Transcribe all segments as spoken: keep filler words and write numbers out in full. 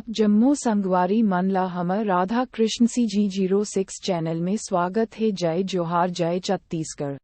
जम्मो संगवारी मन ला हमर Radha Krishna C G zero six channel में स्वागत हे। जय जोहार, जय छत्तीसगढ़।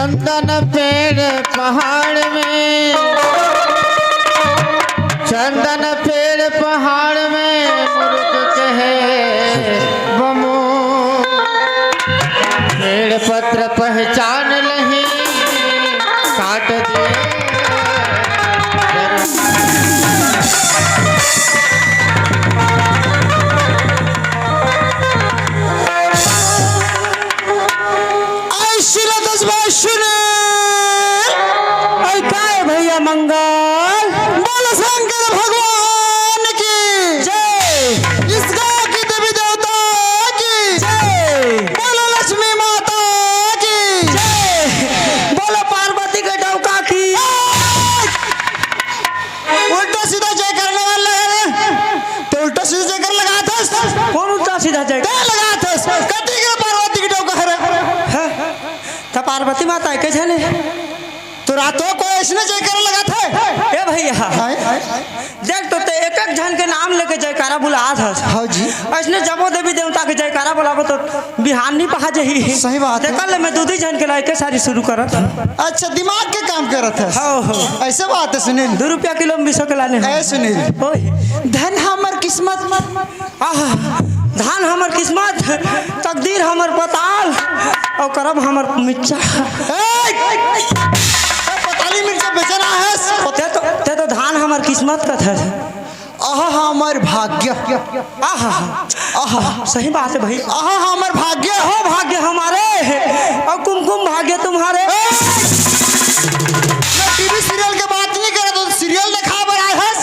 चंदन पेड़ पहाड़ में, चंदन पेड़ पहाड़ में मुरुक कहे बमो, पेड़ पत्र पहचान नहीं काट दिए। ऐसी लतस भाई सुने। और काय भैया मंगल। बोल शंकर भगवान की जय। इस गांव की देवी देवता की जय। बोलो लक्ष्मी माता की जय। बोलो पार्वती के डौका की। उल्टा सीधा जय करने वाला है रे। तो उल्टा सीधा जय कर लगा था। कौन उल्टा सीधा जय? तै लगा था। कति के पार्वती के डौका है रे। हाँ? त पार्वती माता के झने। तो रातों को ऐसने जयकारा लगात हे। ए भैया, हाय। देख तो ते एक एक झन के नाम लेके जयकारा बुलात हस। हाँ जी। ऐसने जबो देवी देवता के जयकारा बुलाबो तो बिहान नहीं पहा जही। सही बात है। तेकर ले मैं दू दू झन के लाइके सारी शुरू करत हूँ। अच्छा, दिमाग के काम करत है। हाँ, हाँ। ऐसे बात है सुनील। दू रुपया किलो में बीसो के लाने हैं। ऐ सुनील। ओए। धन हमर किस्मत। आह, धान हमर किस्मत, तकदीर हमर पताल, और करम हमर मिच्चा। ए! पताली मिर्चा बेचना है। ते तो, ते तो धान हमर किस्मत कथस। आहा, हमर भाग्य। आहा, आहा, सही बात है भाई। आहा, हमर भाग्य। हो भाग्य हमारे, और कुमकुम भाग्य तुम्हारे। ए! मैं टीवी सीरियल के बात नहीं कर रहा, तो सीरियल दिखा बर आए हस।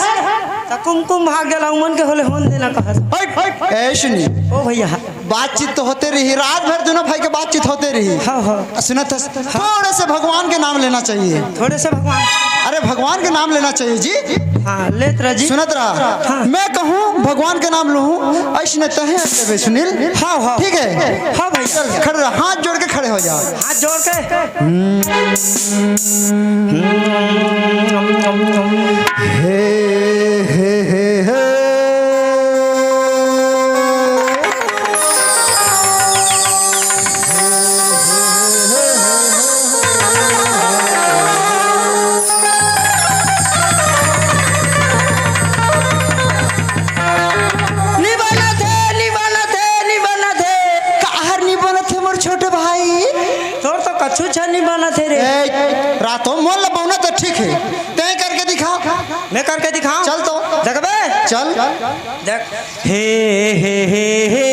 त कुमकुम भाग्य ला उमन के होले होन देना कहस। हट, हट, ए सुनी। ओ भैया। बातचीत तो होते रही, रात भर दोनों भाई के बातचीत होते रही। हाँ, हाँ। सुनत हस, थोड़े से भगवान के नाम लेना चाहिए। थोड़े से भगवान। अरे, भगवान के नाम लेना चाहिए जी। हाँ, लेत रह जी। सुनत रहा। हाँ। मैं कहूँ, भगवान के नाम लूँ, ऐसने तहे देबे, सुनील। हाँ, हाँ। ठीक है? हाँ भैया। चल, खड़े रह, हाथ जोड़ के खड़े हो जा। हाथ जोड़ के। हे, हे, हे, हे। नी बनत हे, नी बनत हे, नी बनत हे। काहर नी बनत हे मोर छोटे भाई? तोर तो कछु छन नी बनत हे रे। ए, रातो मोल ल बनत हे, ठीक हे। तैं करके दिखा। मैं करके दिखाऊं? चल तो। देखबे? चल। देख। हे, हे, हे, हे।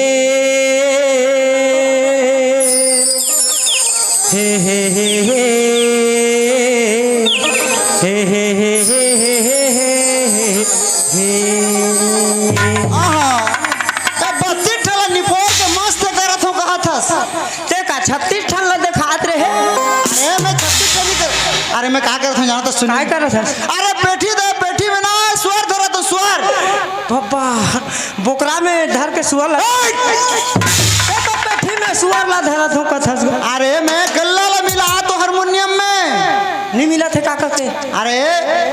हे, हे, हे, हे। हे, हे, हे, हे। आहा, तब बत्तीस ठला निपोर के मस्त करत हो कहत हस। ते का छत्तीस ठन ला देखात रहे? अरे मैं छत्तीस ठन नहीं कर, अरे मैं का करत हूँ जाना तो सुन। काय करत हस? अरे पेठी दे, पेठी में ना, सुअर धरा तो सुअर। बाबा, बोकरा में धर के सुअर ला। ए! ये तो पेठी में सुअर ला धरत हो कथस गा। अरे मैं गल्ला ला मिला तो हारमोनियम में। नहीं मिला थे का करते? अरे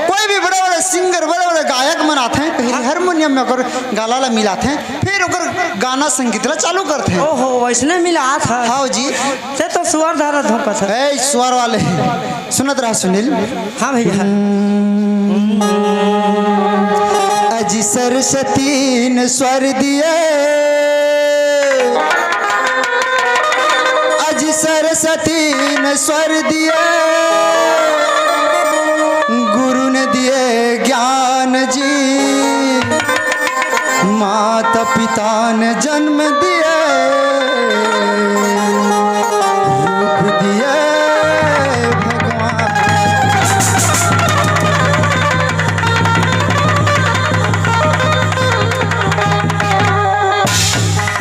कोई भी बड़े बड़े सिंगर, बड़े बड़े गायक मन आथे, पहले हारमोनियम में ओकर गला ला मिलाथे, फिर ओकर गाना संगीत ला चालू करथे। ओहो, वैसने मिलात हे। हाँ जी। ते तो सुअर धरत हो कथस। ए, सुअर वाले। सुनत रहा सुनील। हाँ भैया। अजी सरस्वती न स्वर दिए, अजी सरस्वती न स्वर दिए, गुरु ने दिए ज्ञान जी, माता पिता ने जन्म दिए, रूप दिए भगवान।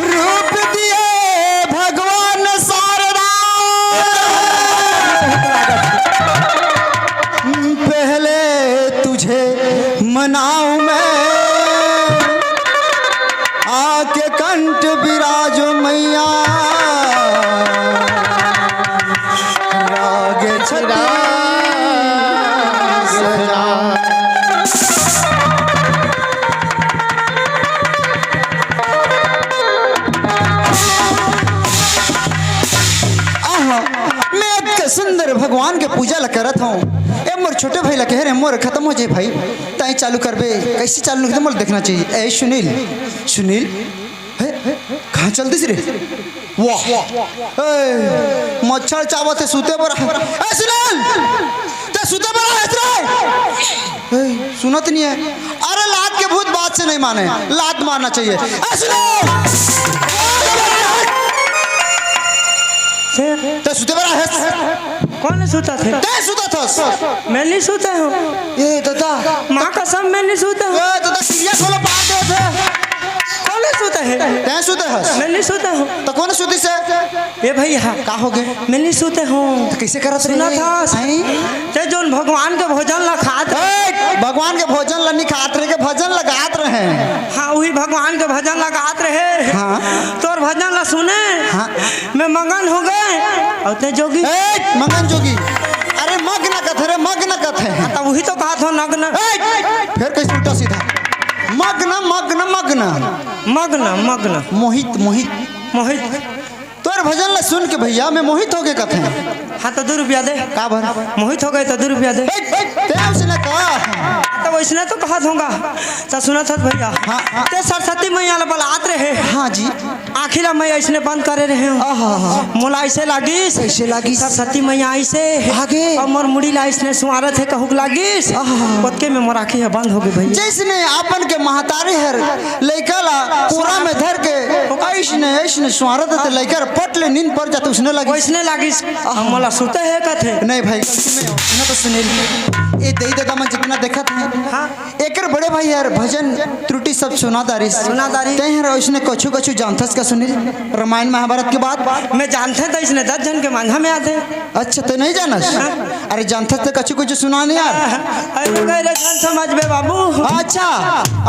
रूप दिए भगवान शारदा। पहले तुझे मनाऊं मैं, आके कंठ विराजो मैया, राग छत्तीस सजा। आहा, मैं अतके सुंदर भगवान के पूजा ला करत हूँ। ए मोर छोटे भाई ला कहे रे, मोर खत्म हो जाए भाई, ताई चालू करबे, कैसे चालू करबे, मोला देखना चाहिए। ए सुनील, सुनील, हे, कहाँ चल दिस रे? वाह, ए, मच्छर चावत हे, सुते बर। ए सुनील, ते सुते बर हे रे? ए, सुनत नहीं है। अरे लात के भूत बात से नहीं माने, लात मारना चाहिए। ए सुनील, ते सुते बर हे? कोन सुतत हे? तैं सुतत हस। मैं नहीं सुता हूँ। ए दादा। माँ कसम, मैं नहीं सुता हूँ। ए दादा, किरिया खोलो, पार दे दे। कोन सुता हे? तैं सुते हस। मैं नहीं सुता हूँ। त कोन सुतिस हे? ए भैया। का हो गे? मैं नहीं सुता हूँ। त कैसे करत सुनत हस? हैं? ते जोन भगवान के भोजन ला खात रहे। ए, भगवान के भोजन ला नहीं खात रहे, के भजन ला गात रहे। हाँ, वही भगवान के भजन ला गात रहे। हाँ। तोर भजन ला सुने। हाँ। मैं मगन हो गे, अउ ते जोगी। ए, मगन जोगी। अरे मग्न कथे रे, मग्न कथे। हाँ, त वही तो कहत हँव, नग्न। ए, फेर कइसे उल्टा सीधा? मग्न, मग्न, मग्न। मग्न, मग्न। मोहित, मोहित। मोहित। तोर भजन ला सुन के भैया मैं मोहित हो गे कथे। हाँ, त दू रुपया दे। का बर? मोहित हो गे त दू रुपया दे। ए, ए, ते उसने कहा। त वइसने तो कहत हँव गा। त सुनत हस भैया। हाँ, हाँ। ते सरस्वती मैया ला बलात रहे। हाँ जी। आँखी ला मैं अइसने बंद करे रहे हँव। आहा, हा। मोला अइसे लागिस। कइसे लागिस? सरस्वती मैया अइसे। आगे। अउ मोर मुड़ी ला अइसने सुँवारत हे कहूक लागिस। आहा। ओतके में मोर आँखी ह बंद हो गे भैया। जइसने अपन के महतारी हर लइका ला कोरा में धर के अइसने, अइसने सुँवारत हे, त लइका पट ले नींद पर जात हे, उसने लागिस। वइसने लागिस। आहा। मोला सुते हे कथे। नहीं भाई, गलती में हो। सुना तो सुनील, ए दई ददा मन जितना देखत हे, हाँ। एकर बड़े भाई यार भजन त्रुटि सब सुना दारिस। सुना दारिस। तैं हर अइसने कछु कछु जानथस का सुनील? रामायण महाभारत के बात? मैं जानथँव त अइसने दस झन के मांझा में आथे। अच्छा, तैं नहीं जानस? हाँ। अरे जानथस त कछु कछु सुना नहीं यार। अरे कह रे झन समझबे बाबू। अच्छा,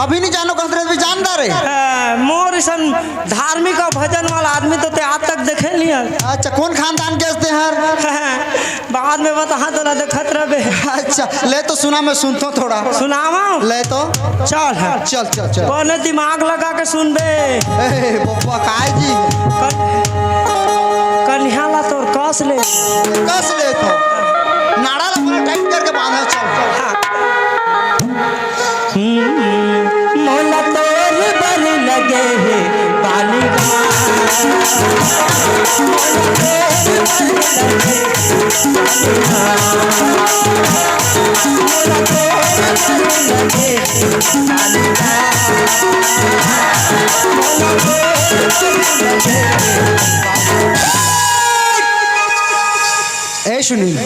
अभी नहीं जानो कहत रहे, अभी जान दारे। अ, मोर अइसन धार्मिक अउ भजन वाला आदमी तो तैं आज तक देखे नहीं हस। अच्छा, कोन खानदान के हस तैं हर? बाद में बताहूँ तोला, देखत रहबे। अच्छा, ले तो सुना, मैं सुनथँव थोड़ा। सुनावँव? ले तो। चल, हाँ। चल, चल, चल। बने दिमाग लगा के सुनबे। ए, बप्पा, काय जी? कन-, कनिहा ला तोर कस ले। कस ले तो। नाड़ा ला पूरा टाइट करके बांधा, चल। हाँ। हम्म, मोला तोर बर लगे हे बाली गा। ए सुनील,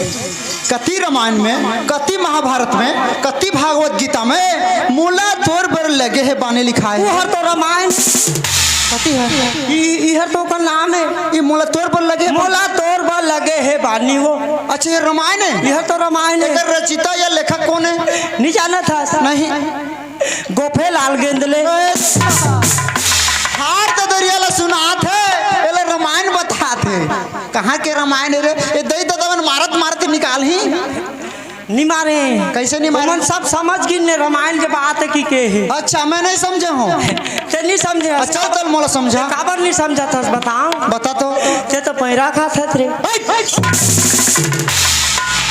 कति रामायण में, कति महाभारत में, कति भागवत गीता में मोला तोर बर लगे हे बानी लिखाय हे। वो हर तो रामायण। कति हे? ई, ई हर तो ओकर नाम हे। ई मोला तोर बर लगे हे। मोला तोर बर लगे हे बानी वो। अच्छा, ये रामायण हे? यह तो रामायण हे। एकर रचिता या लेखक कोन हे? नहीं जानत हस। नहीं। गोफे लाल गेंदले। हार ददरिया ला सुनात हे, एला रामायण बतात हे। कहाँ के रामायण हे रे? ए दई ददा मन मारत मारत निकालही। नहीं मारे। कइसे नहीं मारे? ओमन सब समझ गिन ले रामायण के बात हे कि के हे। अच्छा, मैं नहीं समझे हँव। तैं नहीं समझे हस। अच्छा, चल मोला समझा। काबर नहीं समझत हस, बताओ। बता तो। तैं तो पैरा खात हस रे।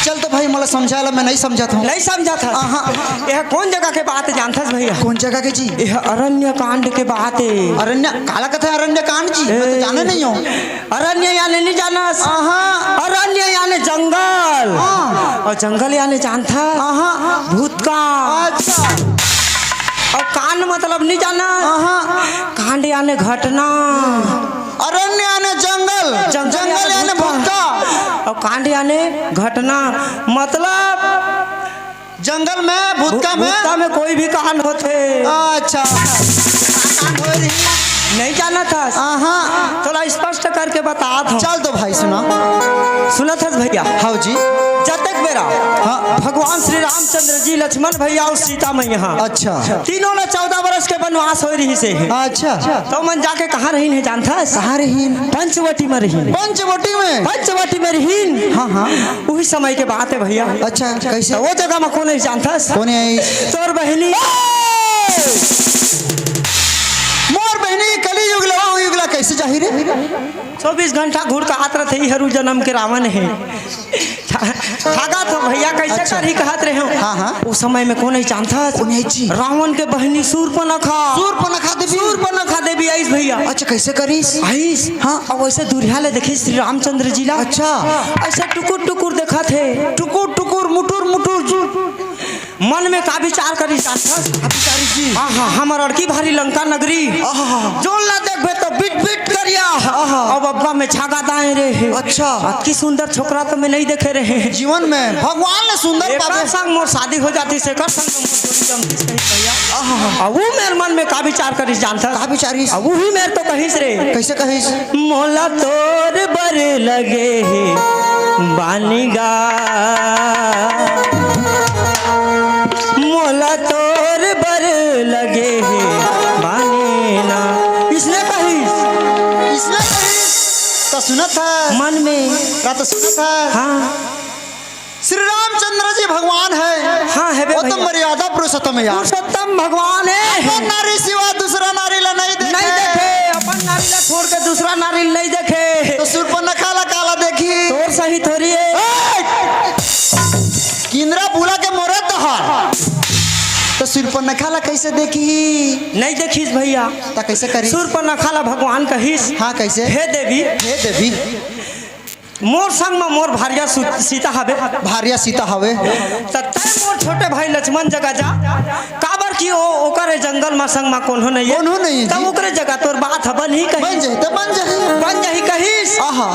चल तो भाई, मोला समझा ला, मैं नहीं समझत हँव। नहीं समझत हस। हाँ, हाँ। यह कोन जगह के बात हे जानथस भैया? कोन जगह के जी? यह अरण्य कांड के बात हे। अरण्य, काला कथे अरण्य कांड जी? मैं तो ए। जाने नहीं हँव। अरण्य याने नहीं जानस? आहा। अरण्य याने जंगल। हाँ। अउ जंगल याने जानथस? आहा। भूतकाल। अच्छा। अउ कांड मतलब नहीं जानस? आहा। कांड याने घटना। अरण्य याने जंगल, जंगल जंगल याने याने भूतकाल। भूतकाल। अउ कांड याने घटना, मतलब जंगल में, भूतका में? भूतका में कोई भी कांड होथे। अच्छा। कांड होय रही? नहीं जानत हस? आहा। तोला स्पष्ट करके बतात हँव। चल तो भाई सुना। सुनत हस भैया? हव जी। जतेक बेरा हाँ। भगवान श्री रामचंद्र जी, लक्ष्मण भैया अउ सीता मैया, अच्छा। तीनों ला चौदह बरस के बनवास होय रहिस हे। अच्छा। त ओमन जाके कहाँ रहिन हे जानथस? कहाँ रहिन? पंचवटी में रहिन। पंचवटी में? पंचवटी में रहिन। हाँ, हाँ। उही समय के बात हे भैया। अच्छा, कइसे? त ओ जगह म कोन हे जानथस? कोन हे? तोर बहिनी। मोर बहिनी कलयुग ले ओ युग ला कइसे जाही रे? चौबीस घंटा घुड़कात रथे, इहरू जन्म के रावण हे। भागत हो भैया, कइसे अच्छा। करही कहत रहे हो। हाँ, हाँ। उस समय में कोन हे जानथस? कोन हे जी? रावण के बहिनी सूर्पनखा। सूर्पनखा देवी? सूर्पनखा देवी आइस भैया। अच्छा, कइसे करिस? आइस। हाँ। अउ वइसे दूरिहा ले देखिस श्री रामचंद्र जी ला। अच्छा। अइसे टुकुर टुकुर देखत हे। टुकुर टुकुर, मुटुर मुटुर। मन में का विचार करिस जानथस? का विचारिस जी? आहा, हमर अड़की भारी लंका नगरी। आहा। जोन ला देखबे तो बिट बिट करिया। आहा। अब अब्बा में छागा दाएं रे। अच्छा। अतकी सुंदर छोकरा तो मैं नहीं देखे रहे। जीवन में भगवान ने सुंदर एकर पावे। संग मोर शादी हो जातिस, एकर संग मोर जोड़ी जमतिस नहीं भैया। आहा। अब वो मेर मन में का विचार करिस जानथस? का विचारिस? अब वही मेर तो कहिस रे। कइसे कहिस? मोला तोर बर लगे हे बानी गा, मोला तोर बर लगे हे बानी ना। इसने कहिस। इसने कहिस। त सुनत हस। मन में। का त सुनत हस। हाँ। श्री रामचंद्र जी भगवान हे। हाँ, हे बे वो तो भैया। मर्यादा पुरुषोत्तम हे यार। पुरुषोत्तम भगवान हे। अपन नारी सिवा दूसरा नारी ला नहीं देखे। नहीं देखे, अपन नारी ला छोड़ के दूसरा नारी ला नहीं देखे। तो सूर्पनखा ला काला देखी। तोर सही थोड़ी हे। ए! किंदरा बुला के मोरे तोहार। तो सूर्पनखा ला कइसे देखी? नहीं देखिस भैया। त कइसे करिस? सूर्पनखा ला भगवान कहिस। हाँ, कइसे? हे देवी। हे देवी। मोर संग म मोर भारिया सु-, सीता हवे। भारिया सीता हवे। त तैं मोर छोटे भाई लक्ष्मण जगा जा, काबर कि ओ, ओकर ए जंगल म संग म कोनो नइ हे। कोनो नइ हे त जी। ओकरे जगा तोर बात ह बनही कहिस। बन जाही त बन जाही। बन जाही कहिस। आहा।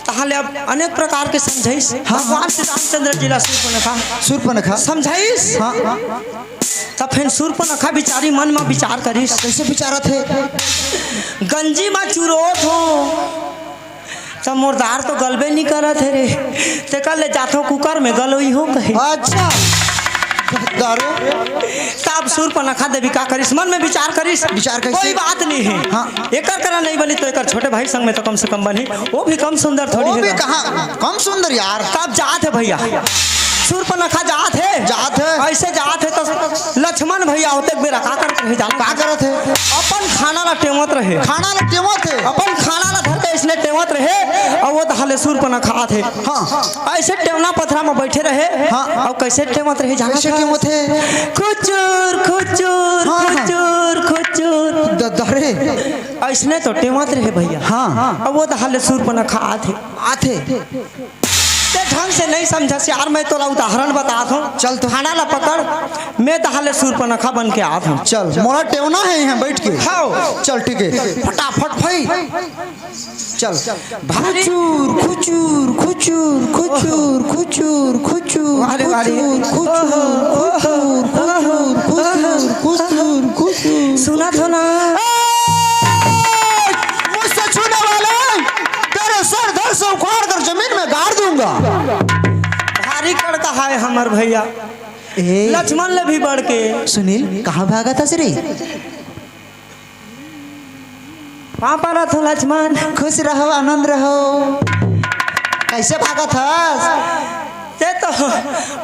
तहाँ ले अब अनेक प्रकार के समझाइस। हाँ, हाँ। भगवान श्री रामचंद्र जी ला सूर्पनखा। सूर्पनखा। समझाइस। हाँ, हाँ। त फेन सूर्पनखा बिचारी मन म विचार करिस। कइसे विचारत हे? गंजी म चुरोत हो। त मोर दार तो गलबे नइ करत हे रे, तेकर ले जाथों कुकर में गलोई हो कहे। अच्छा। दारू। तब सूर्पनखा देवी का करिस, मन में विचार करिस, विचार कइसे? कोई बात नइ हे। हाँ। एकर करा नइ बनी तो एकर छोटे भाई संग में तो कम से कम बनी, वो भी कम सुंदर थोड़ी वो हे भी ना। कहाँ कम सुंदर यार। तब जात हे भैया, सूर्पनखा जात हे। जात हे। अइसे जात हे त लक्ष्मण भैया ओतेक बेरा का करत रहे जानत का हस? करत हे? अपन खाना ला टेवत रहे। खाना ला टेवत हे? अपन खाना ला धर के अइसने टेवत रहे, अउ वो तहाँ ले सूर्पनखा आत हे। हाँ। अइसे टेवना पथरा म बइठे रहे, हाँ। अउ कइसे टेवत रहे जानत हस? कइसे टेवत हे? खुचुर, खुचुर, हाँ, हाँ। खुचुर, खुचुर। द-, दरे। अइसने तो टेवत रहे भैया। हाँ। अउ वो तहाँ ले सूर्पनखा आत हे। आत हे। ते ढंग से नइ समझस यार, मैं तोला उदाहरण बतात हँव। चल तो। खाना ला पकड़, मैं तहाँ ले सूर्पनखा बन के आत हँव। चल, मोला टेवना हे इहाँ बइठ के। हव। चल, ठीक हे। फटाफट भाई। चल। भारी खुचुर, खुचुर, खुचुर, खुचुर, खुचुर, खुचुर, वाह रे, वाह रे। खुचुर, खुचुर, खुचुर, खुचुर, खुचुर, खुचुर। सुनत हो ना? ए! मुझसे छूने वाले तेरे सर धड़ से उखाड़ कर जमीन में गाड़ दूंगा। भारी कड़काहा हे हमर भैया। ए। लक्ष्मण ले भी बढ़ के। सुनील, कहाँ भागत हस रे? पाँव परत हँव लक्ष्मण। खुश रहो, आनंद रहो। कइसे भागत हस? ते तो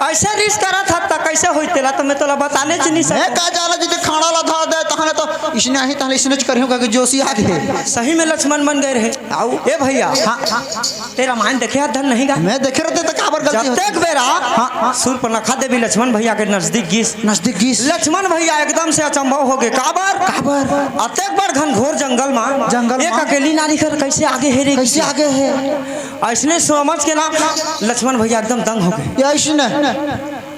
अइसे रिस करत हस, त कइसे होही तेला तो मैं तोला बतानेच नइ सकँव। मैं का जानँव, जइसे खाड़ा ला धर दे, तहने तो इसने आही, तहने इसने करही, कहिके जोशी आगे। सही में लक्ष्मण बन गे रहे। आऊ। ए भैया। हाँ, हाँ। ते रामायण देखे हस धन नहीं गा? मैं देखे रहते त काबर गलती होती? जतेक बेरा हाँ, हाँ। सूर्पनखा देवी लक्ष्मण भैया के नजदीक गिस। नजदीक गिस। लक्ष्मण भैया एकदम से अचंभव हो गे। काबर? काबर? अतेक बड़ घनघोर जंगल म जंगल एक म। अकेली नारी कर कइसे आगे हे रे? कइसे आगे हे? अइसने समझ के ना लक्ष्मण भैया एकदम दंग हो गे। ये अइसने।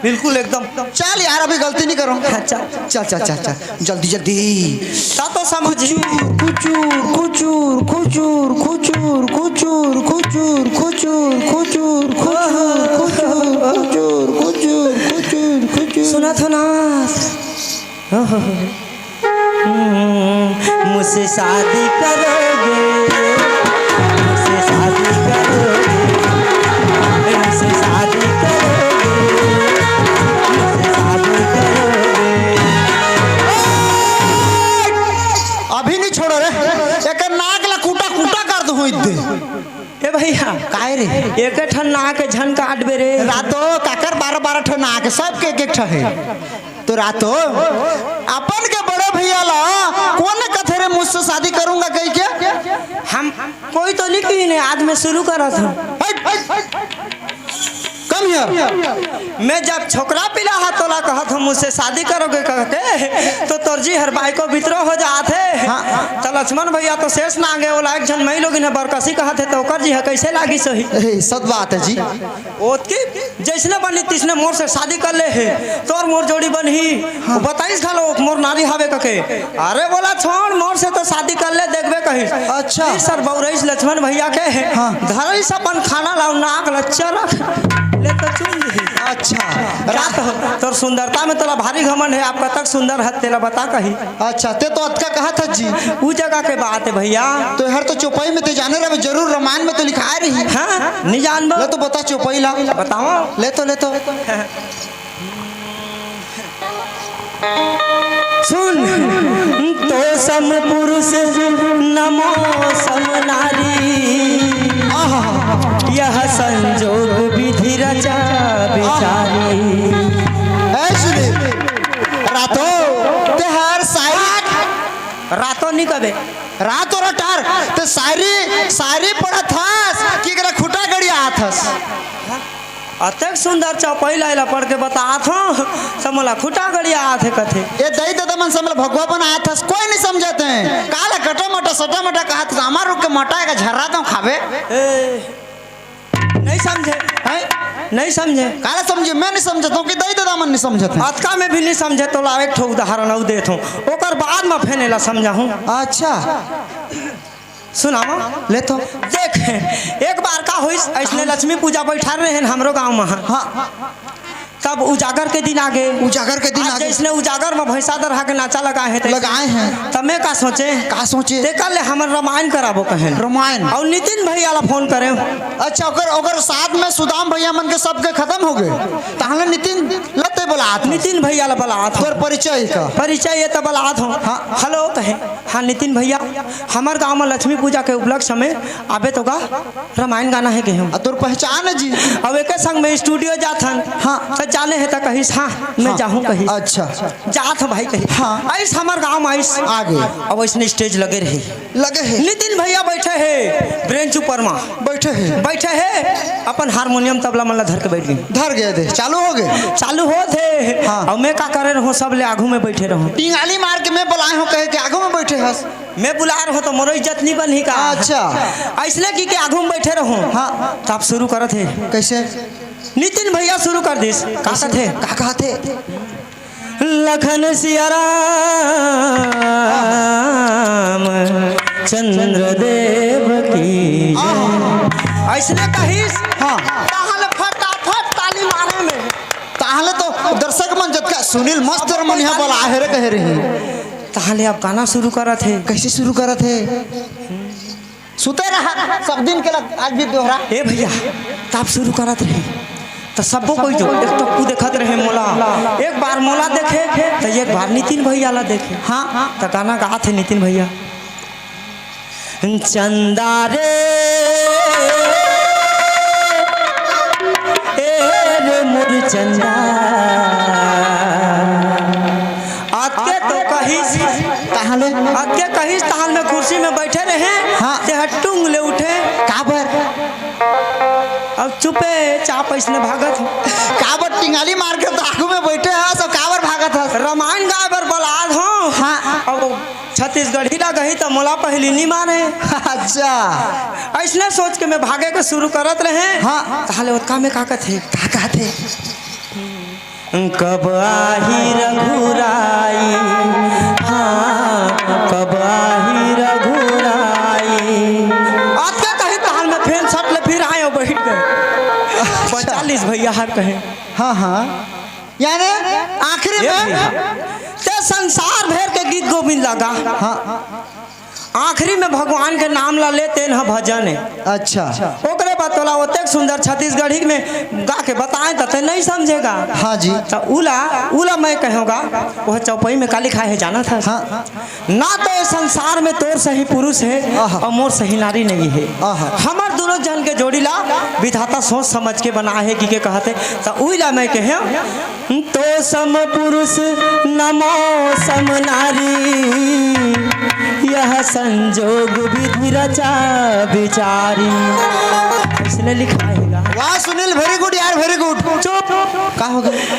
बिल्कुल एकदम। चल यार, अभी गलती नइ करँव। हाँ, चल। चल, चल, चल, चल। जल्दी, जल्दी। ता तो समझ। खुचुर, खुचुर, खुचुर। सुनत हो ना? मुझसे शादी करोगे, मुझसे शादी करोगे, मुझसे शादी करोगे, मुझसे शादी करोगे। अभी नइ छोड़ँव रे, एकर नाक ला कूटा कूटा कर दूँ इद्दे। ए भैया, काय रे? एक ठन नाक झन काटबे रे। रातो काकर बारह बारह ठन नाक, सबके एक एक ठन हे। तो रातो अपन के बड़े भैया ला कोन कथे मुझसे शादी करूंगा कह के? हम कोई तो नहीं कही नहीं, आज मैं शुरू करत हूँ। हट, हट, हट। Come here। मैं जब छोकरा पिला हा तोला कहत हूँ मुझसे शादी करोगे कह के, तो तोर जी हर बाई को विद्रोह हो जात हे। हाँ। तो लक्ष्मण भैया तो शेष नांगे, ओला एक झन मई लोगिन हे बरकसी कहत हे, तो ओकर जी ह कैसे लागी सही? ए, सत बात है जी। ओतकी जैसने बनी तिसने मोर से शादी कर ले हे, तोर मोर जोड़ी बनही। हाँ। वो बताइस घलो मोर नारी हावे कके। अरे बोला छोड़, मोर से तो शादी कर ले, देखबे कहिस। अच्छा। ई सर बउरइस लक्ष्मण भैया के। हाँ। धरइस अपन खाना लाओ नाक लच्चा रख ले तो चुन दी। अच्छा। रात हो, तोर सुंदरता में तोला भारी घमंड है, आप कतक सुंदर हत तेला बता कही। अच्छा, ते तो अतका कहा था जी। उ जगह के बात है भैया। तो हर तो चौपाई में ते जाने रहे, जरूर रामायण में तो लिखा रही। हाँ, नहीं जानबो। ले तो बता चौपाई ला। बताओ। ले तो, ले तो। सुन, तो सम पुरुष नमो सम नारी, आहा। यह संजोग विधि रचा बिचारी। ऐ सुने, रातो, ते हर सारी रातो नहीं कबे। रातो रटार, ते सारी, सारी पढ़त हस, कि करा खुटा गड़िया आत हस। अतेक सुंदर चौपाई ला एला पढ़ के बतात हूँ, समला खुटा गड़िया आत हे कथे। ये दई ददा मन समला भगवा बनात हस, कोई नहीं समझत हे। काला कटा मटा, सटा मटा कहत हस, हमार रुक के मटा का झर्रा दो खावे। ए, नहीं समझे। हैं? नहीं समझे। काला समझे, मैं नहीं समझता हूँ कि दई ददा मन नहीं समझत हे। अतका में भी नहीं समझे, तो ला एक ठो उदाहरण अउ देत हूँ, ओकर बाद में फेन एला समझाहूँ। अच्छा। सुनावा। ले तो। देख, एक बार का होइस, ऐसने हाँ। लक्ष्मी पूजा बैठा रहे हैं हमरो गांव में। हाँ। तब उजागर के दिन आगे। उजागर के दिन आज आगे। जैसने उजागर में भैंसा दरहा के नाचा लगाए हैं, तैसे लगाए हैं। तब मैं का सोचे? का सोचे? ते कर ले, हमर रामायण कराबो कहें। रामायण। और नितिन भैया ला फोन करे। अच्छा, ओकर, ओकर साथ में सुदाम भैया मन के सबके खत्म हो गए। ताहले नितिन लते बोलात। नितिन भैया ला बोलात। तोर परिचय का? परिचय ये तो बोलात हो। हाँ। हेलो कहे। हाँ नितिन भैया, हमर गांव में लक्ष्मी पूजा के उपलक्ष्य में आबे तो गा, रामायण गाना है के हम। आ, तोर पहचान है जी। अब एके संग में स्टूडियो जात हन। हाँ। तो जाने है तो कहिस, हाँ, मैं हाँ। जाहूँ कहिस। अच्छा। जात हूँ भाई कहिस। हाँ। आइस हमर गांव में आइस। आगे। अब ऐसने स्टेज लगे रही। लगे है। नितिन भैया बैठे हैं ब्रेंच ऊपर में। बैठे हैं। बैठे हैं, अपन हारमोनियम तबला मन ला धर के बैठ गए। धर गए थे, चालू हो गए। चालू हो थे। हाँ। और मैं का करे रहूँ, सब ले आगू में बैठे रहूँ। टिंगाली मार के मैं बुलाए हूँ, कहे के आगू में बैठे हस। मैं बुला रहा हूँ तो मोरो इज्जत नहीं बनही का? अच्छा। ऐसने की के आगू में बैठे रहूँ। हाँ। तब शुरू करत हे। कैसे? नितिन भैया शुरू कर दिस। का कैसे? कथे? का कहत हे? लखन सिया राम चंद्र देव की जय। आह। ऐसने कहिस। हाँ। ताहले फटाफट ताली मारे में। ताहले तो दर्शक मन जतका सुनील मस्त रमन यहाँ बोला आहे रे कहे रही। ताहले अब गाना शुरू करत हे। कैसे शुरू करत हे? सुते रहा, सब दिन के लग, आज भी दोहरा। ए भैया, तब शुरू करत रहे, तो सबो कोई जो एक टप्पू देखत रहे मोला, एक बार मोला देखे, तो एक बार नितिन भैया ला देखे। हाँ, तो गाना गात हे नितिन भैया। चंदा रे, ए रे मोर चंदा। अतके तो कहिस। ताहले? अतके कहिस, ताहल में कुर्सी में बैठे रहे, हाँ। ते ह टुंग ले उठे। काबर? अब चुपे चाप ऐसने भागत हो। काबर टिंगाली मार के तो आगू में बैठे हस, सब काबर भागत हस? रामायण गाय बर बलात हो। हाँ। अब छत्तीसगढ़ी ला गही तो मोला पहली नहीं माने। अच्छा। ऐसने सोच के मैं भागे के शुरू करत रहे। हाँ। ताहले ओतका में का कथे? का कहत हे? कब आही रघुराई, हाँ, कब आही रघुराई। अतके कही ताहल में फेन सट ले फिर आए और बैठ गए। अच्छा। पैंतालीस भैया हर कहे। हाँ, हाँ। यानी आखिरी ये में भैया, ते संसार भर के गीत गोविंद लगा। हाँ। आखिरी में भगवान के नाम ला ले, तेन ह भजन हे। अच्छा। ओकरे बाद तोला ओतेक सुंदर छत्तीसगढ़ी में गा के बताए त ते नहीं समझेगा। हाँ जी। त उला, उला मैं कहूँगा, वह चौपाई में का लिखा है जानत हस? हाँ। ना तो ये संसार में तोर सही पुरुष है आहा। और मोर सही नारी नहीं है। आहा। हमर दोनों जन के जोड़ी ला विधाता सोच समझ के बनाए है कि के कहते, त उला मैं कहे, तो सम पुरुष नमो सम नारी। यह संजोग विधि रचा विचारी। इसने लिखा है गा। वाह सुनील, very good यार, very good। चुप। का हो गया?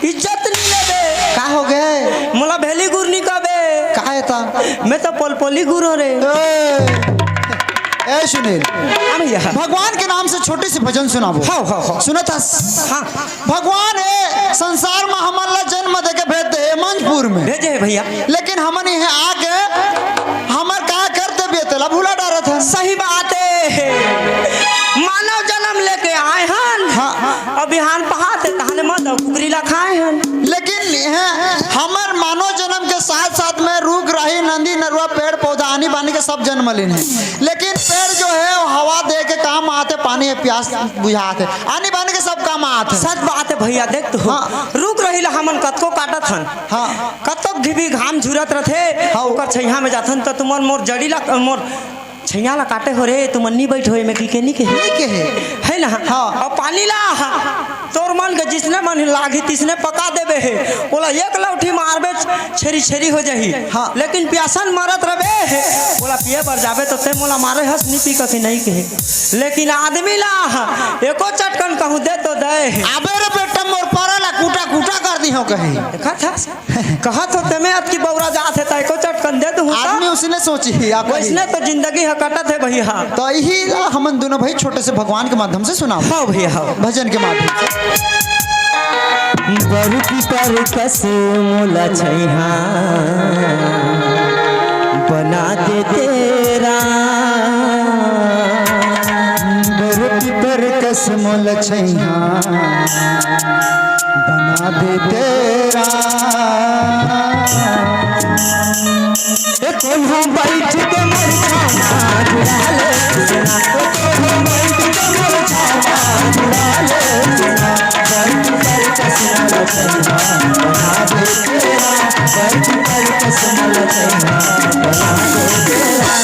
इज्जत नहीं लेबे। का हो गए? मोला भेली गुर नहीं कहबे। का है ता? मैं तो पोलपोली गुर हो रे। ए, ए सुनील, हाँ भैया। भगवान के नाम से छोटे से भजन सुनाबो। हाँ, हाँ, हाँ। सुनत हस? हाँ। भगवान हे संसार में हमन ला जन्म देके भेज दे हे मंजपुर में। भेजे हे भैया। लेकिन हमन इहे आके हमर का कर्तव्य तेला भुला डारत हन। सही बात हे, मानव जन्म लेके आए हन। हाँ, हाँ। अब बिहान पहाते तहने मत कुकरी ला खाए हन। लेकिन इहे हमर मानव जन्म के साथ साथ में रूख राही, नदी नरुआ, पेड़ पौधा, आनी बानी के सब जन्म लेन हे। लेकिन पेड़ जो हे वो हवा दे के काम आथे, पानी हे प्यास बुझाथे, आनी बानी के सब काम आथे। सच बात हे भैया, देख तो हाँ। रूख राही ला हमन कतको काटत हन। हाँ। कतक भी घाम झुरत रथे, हाँ। ओकर छैया में जाथन त तुमन मोर जड़ी ला, मोर छैया ला काटे हो रे, तुमन नी बैठो एमे कहिके नी कहे। नी कहे। है ना? हाँ। अउ पानी ला, तोर मन के जिसने मन लागही तिसने पका देबे हे। ओला एक लौठी मारबे, छेरी छेरी हो जाही। हाँ। लेकिन प्यासन मरत रबे, ओला पिए बर जाबे त ते मोला मारे हस नी पी कहिके नी कहे। लेकिन आदमी ला एको चटकन कहूँ दे तो दे। अबे रे बेटा मोर परा ला कूटा कूटा कर दिहो कहे। देखत हस? कहत हो तेमे अतकी बौरा जात हे, त एको चटकन दे दूँ त। आदमी उसने सोची ही, आप वैसने तो जिंदगी ह कटत हे भैया। त इही ला हमन दोनों भाई छोटे से भगवान के माध्यम से सुनाओ। हाँ भैया, हाँ। भजन के माध्यम से। बरु पीपर कस मोला छैहा बना दे तेरा। बरु पीपर कस मोला छैहा बना दे तेरा। ए कोल्हू बैठ के मोर छामा जुड़ा ले सजना, ए कोल्हू बैठ के मोर छामा जुड़ा ले सजना, बैठ कर कसम लचैया बना दे तेरा, बैठ कर कसम लचैया बना दे तेरा।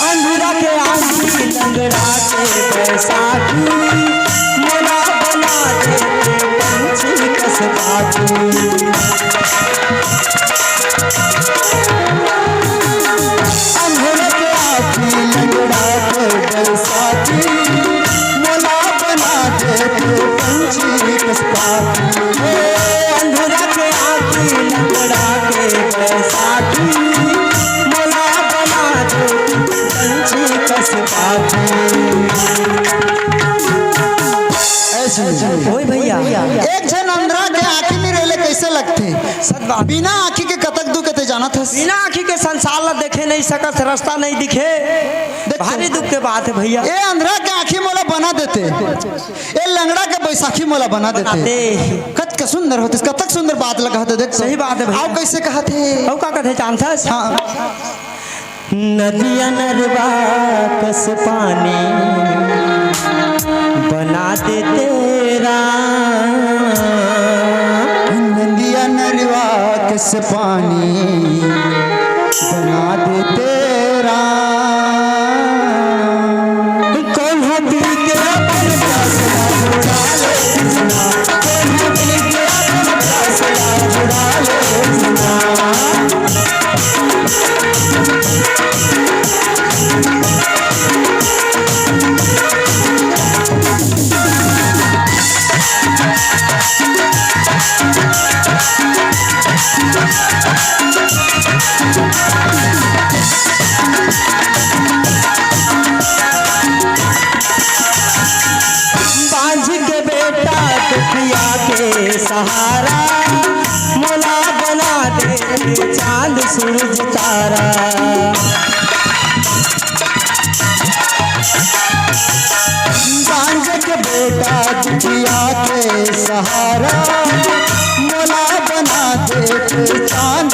अंधरा के आंधी, लंगड़ा के बैसाखी, मोला बना दे पंछी कस पाखी। अंधरा के आंधी, लंगड़ा के बैसाखी, मोला बना दे पंछी कस पाखी। हे अंधरा के आंधी, लंगड़ा के बैसाखी, मोला बना दे पंछी कस पाखी। ऐसे ओए भैया। एक झन अंधरा के आंखी में रेले कैसे लगथे? सच बात। बिना आंखी के कतक दुख हे ते जानत हस? बिना आंखी के संसार ला देखे नहीं सकत, रास्ता नहीं दिखे। देख भारी तो। दुख के बात हे भैया। ए अंधरा के आंखी मोला बना देते, ए लंगड़ा के बैसाखी मोला बना देते। बनाते। कतक सुंदर होतिस, कतक सुंदर बात ला कहत हे, देख तो। सही बात हे भैया। अउ कैसे कहत हे? अउ का कहत हे जानथस? हाँ। नदिया नरवा कस पानी बना दे तेरा। नदिया नरवा कस पानी बना दे तेरा। कौन हाथी के अपन प्यास ला छुड़ा ले सजना, कौन हाथी के अपन प्यास ला छुड़ा ले सजना।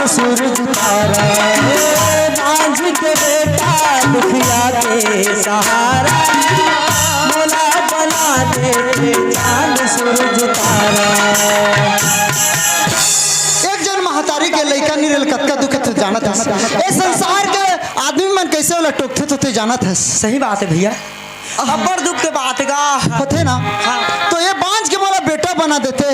सूरज तारा, हे बांझ के बेटा, दुखिया के सहारा, मोला बना दे चांद सूरज तारा। एक जन महतारी के लइका नइ रहय, कतका दुख हे, तैं जानत हस। ए संसार के आदमी मन कइसे ओला टोकथे, त तैं जानत हस। सही बात हे भइया। अब्बड़ दुख के बात गा। होथे ना? हाँ। त ए बांझ के मोला बेटा बना देते,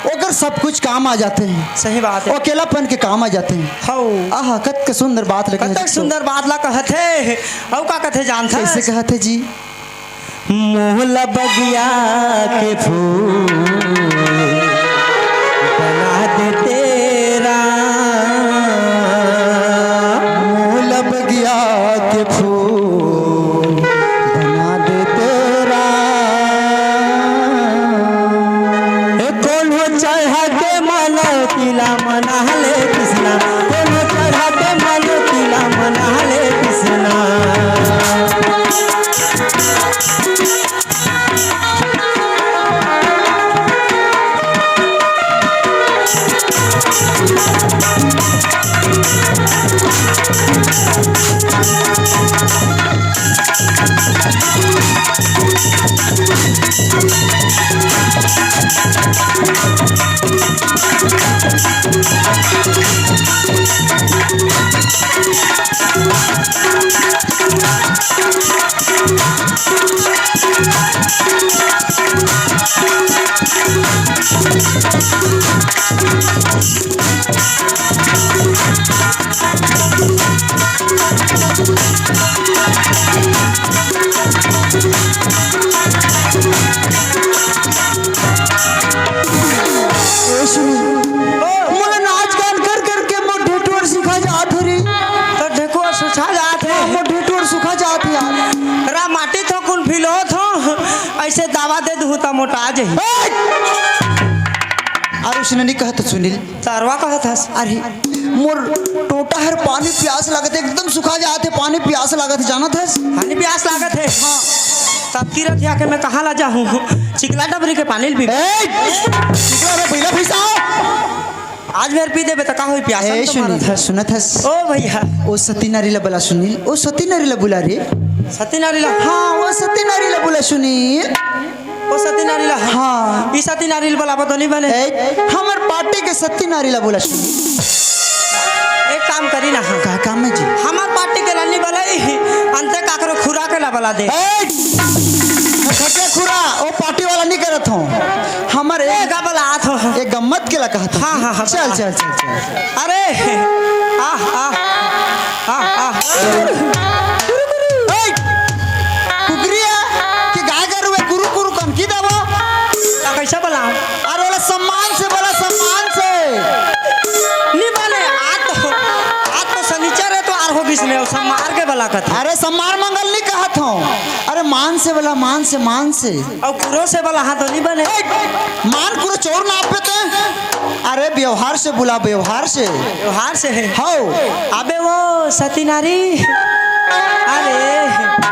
ओकर सब कुछ काम आ जाते। सही बात हे। अकेलापन के काम आ जाते। हौ। आहा, कतका सुंदर बात ल कहे कतका हे। सुंदर बात ला कहत हे। अउ का कथे जानथस? कइसे कहत हे जी? मोला बगिया के फूल बना देते राम। मोला बगिया के फूल बना देते राम। ए कोनो चढ़ा के मनौती ला मना ले कृष्णा, कोनो चढ़ा के मनौती ला मना ले कृष्णा। ए सुनील, मोला नाच गान कर कर के मोर ढेंटू सुखा जात हे रे। त ढेंटू सुखा जात हे। मोर ढेंटू सुखा जात हे यार। रा माटी थोकुन फिलो थो, अइसे दवा दे दूँ त मोटा जाही। ए! अरे ओइसने नइ कहत सुनील। सरवा कहत हस। अरे मोर टोटा हर पानी पियास लागत हे, एकदम सुखा जात हे, पानी पियास लागत हे, जानत हस? पानी पियास लागत हे? हाँ। तब की रथिया के मैं कहाँ ला जाहूँ? चिकला डबरी के पानी ल पी। ए! चिकला रे, पहिला भैंसा। आज मेर पी देबे त का होही, पियास ए, तो सुनील, मारत हस। सुनत हस? ओ भइया। ओ सती नारी ला बुला सुनील, ओ सती नारी ला बुला रे। सती नारी ला? हाँ, ओ सती नारी ला बुला सुनील। ओ सती नारी ला? हाँ। ई सती नारी ला बुलाबो तो नइ बने। ए, हमर पार्टी के सती नारी ला बुला सुनील। एक काम करी ना। का काम हे जी? हमर पार्टी के ला नइ बलई, अंते काकरो खुरा के ला बला दे। ए, खटिया खुरा, ओ पार्टी वाला नइ करत हों। हमर ए, एक का बला आत हो। एक गम्मत के ला कहत हों। हाँ, हाँ, हाँ, चल, बला। चल, चल, चल। अरे, आह, आह, आह, आह। ए, कुकरी हे कि गाय गरु हे, कुरु कुरु कनकी देबो? त कइसे बला? अरे ओला सम्मान से बला, सम्मान से। नइ बने, आज तो, आज तो सनिचर हे, तो आर हो गिस ने, सम्मान के बला कथे। अरे सम्मान मंगल नइ कहत हों, अरे मान से बला, मान से, मान से। अउ कुरो से बला, हाँ तो नइ बने। ए, मान कुरो चोर ना पे ते। अरे व्यवहार से बुला, व्यवहार से। व्यवहार से हे। हौ। अबे ओ सती नारी। अरे।